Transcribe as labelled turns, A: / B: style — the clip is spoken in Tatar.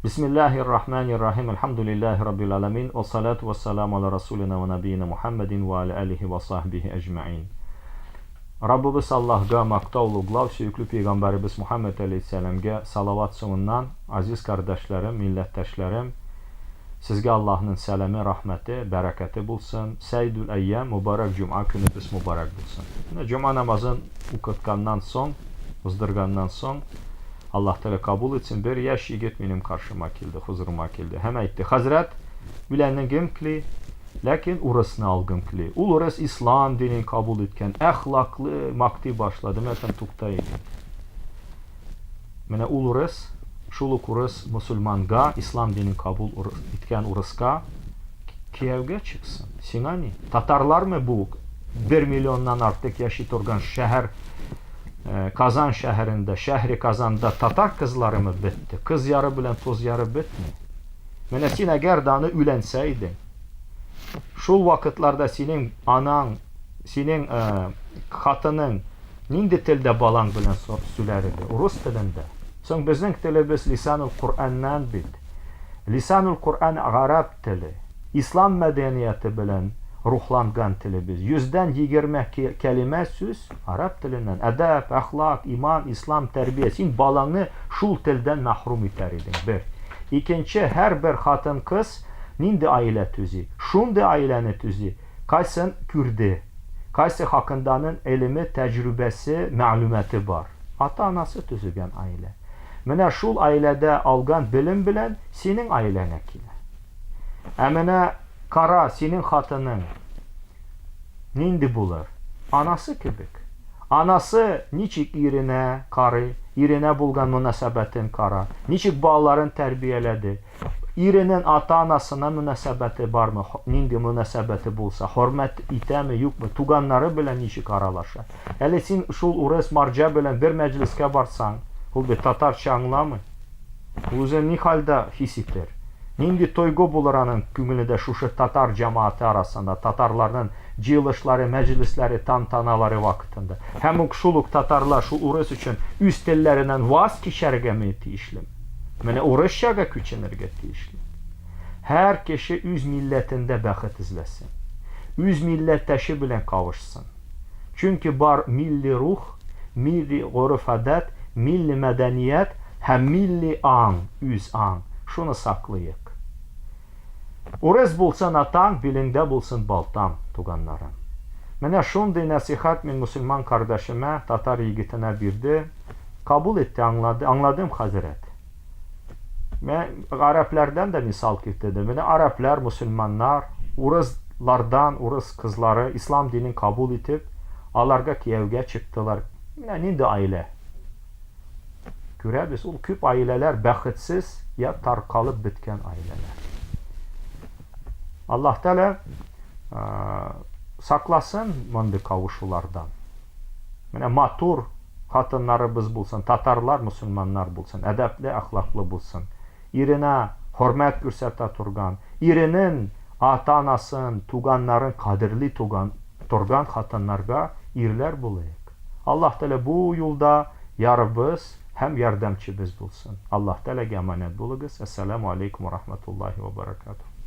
A: Бисмиллаһир Рахманир Рахим. Әлхәмдүлиллаһи Раббил аламин. Вә салату вә саламу аля расулина вә набиина Мухаммадин вә аля алихи вә сахбихи әҗмәин. Раббыбыз Аллаһга мактау, луглау, сөекле пәйгамбәребез Мухаммад алейһиссәламгә салават соңыннан, азиз кардәшләрем, милләттәшләрем, сезгә Аллаһның сәламе, рәхмәте, бәрәкәте булсын. Сәйдүл әйям, мөбарәк җомга көнебез мөбарәк булсын. Менә җомга намазын укытканнан соң, уздырганнан соң, Аллаһ Тәгалә кабул итсен, бер яшь егет минем каршыма килде, хозурыма килде һәм әйтте, Хәзрәт, өйләнегем кли, ләкин урысны алгым кли. Ул урыс ислам динен кабул иткән, әхлаклы, мактый башлады. Мин әйтәм, тукта, егет. Менә ул урыс, шул ук урыс мусульманга, ислам динен кабул иткән урыска кияүгә чыксын. Сиңа ни? Татарлармы бу? Бер миллионнан артык яши торган шәһәр Казан шәһәрендә, шәһри Казанда татар кызларымы бетте? Кыз яры белән тоз яры бетми. Менә син әгәр дә аны өйләнсә идең, шул вакытларда синең анаң, синең хатының нинди телдә балаң белән сөйләр иде? Урыс телендә. Соң безнең телебез лисанул Коръәннән бит. Лисанул Коръән гарәп теле. Ислам мәдәнияте белән рухланган телебез. 120 кәлимә сүз Гарәп теленнән, әдәп, әхлак, иман, ислам, тәрбия. Син балаңны шул телдән мәхрүм итәр идең, бер. Икенче, һәрбер хатын-кыз нинди аилә төзи? Шундый аиләне төзи, кайсын күрде, кайсы хакынданың элеме, тәҗрүбәсе, мәгълүматы бар. Ата-анасы төзегән аилә. Менә шул аиләдә алган белем белән синең аиләңә килә. Ә менә кара, синең хатының нинди булыр? Анасы кебек. Анасы ничек иренә карый, иренә булган мөнәсәбәтен кара, ничек балаларын тәрбияләде, иренең ата-анасына мөнәсәбәте бармы, нинди мөнәсәбәте булса, хөрмәт итәме, юкмы, туганнары белән ничек аралаша. Әле син шул урыс марҗа белән бер мәҗлескә барсаң, ул бит татарча аңламый. Ул үзен ни хәлдә хис итер? Нинди тойгы булыр аның күңелендә шушы татар җәмәгате арасында, татарларның җыелышлары, мәҗлесләре, тантаналары вакытында? Һәм үк шул ук татарлар шул урыс өчен үз телләреннән ваз кичәргәме тиешлеме? Менә урысчага күченергә тиешле. Һәр кеше үз милләтендә бәхет эзләсен. Үз милләттәше белән кавышсын. Чөнки бар милли рух, милли гореф-гадәт, милли мәдәният һәм милли аң, үз аң. Шуны саклыйк. Урыс булсын атаң, билеңдә булсын балтаң, туганнарым. Менә шундый нәсыйхәт мин мөселман кардәшемә, татар егетенә бирде. Кабул итте, аңлады. Аңладым, хәзрәт. Мен гарәпләрдән дә мисал китердем. Менә гарәпләр, мөселманнар, урыслардан, урыс кызлары ислам динен кабул итеп, аларга кияүгә чыктылар. Менә нинди аилә. Күрәбез, ул күп аиләләр бәхетсез я таркалып беткән аиләләр. Аллаһ Тәгалә сакласын мондый кавышулардан. Менә матур Хатыннарыбыз булсын, татарлар, мөселманнар булсын, әдәпле, әхлаклы булсын. Иренә хөрмәт күрсәтә торган, иренен ата-анасын, туганнарын кадерли туган, торган хатыннарга ирләр булыйк. Аллаһ Тәгалә бу юлда ярыбыз һәм ярдәмчебез булсын. Аллаһ Тәгаләгә аманәт булыгыз. Әссәламү алейкум ва рахматуллаһи ва баракатуһ.